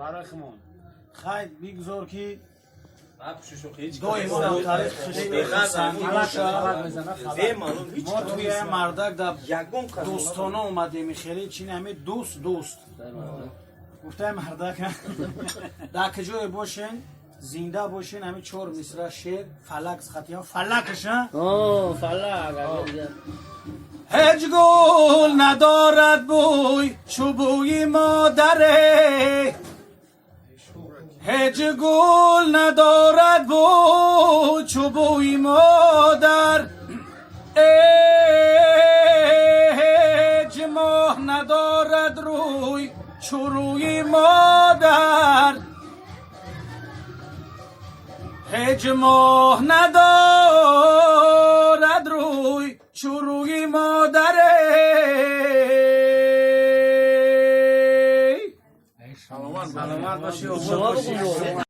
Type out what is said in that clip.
Барои хумон. Хай, бигзор, ки ҳеҷ доимо дар таърих хурсандӣ боша. Бемаълум ҳеҷ. Мо туи мардак дар Ягон кас. Дӯстона омадем, хеле чин, ҳами дӯст, дӯст гуфтаи мардак, дар куҷое бошен, зинда бошен. Ҳами чор мисра шеър фалак хатиям фалакаша. О, фалак. Ҳеҷ гул надорад бӯй чу бӯи модаре, ҳеҷ гул надорад бӯй чу бӯи модар, ҳеҷ моҳ надорад рӯй чу рӯи модар, ҳеҷ моҳ надорад рӯй чу рӯи модаре. Саломат бошӣ, обод бошӣ.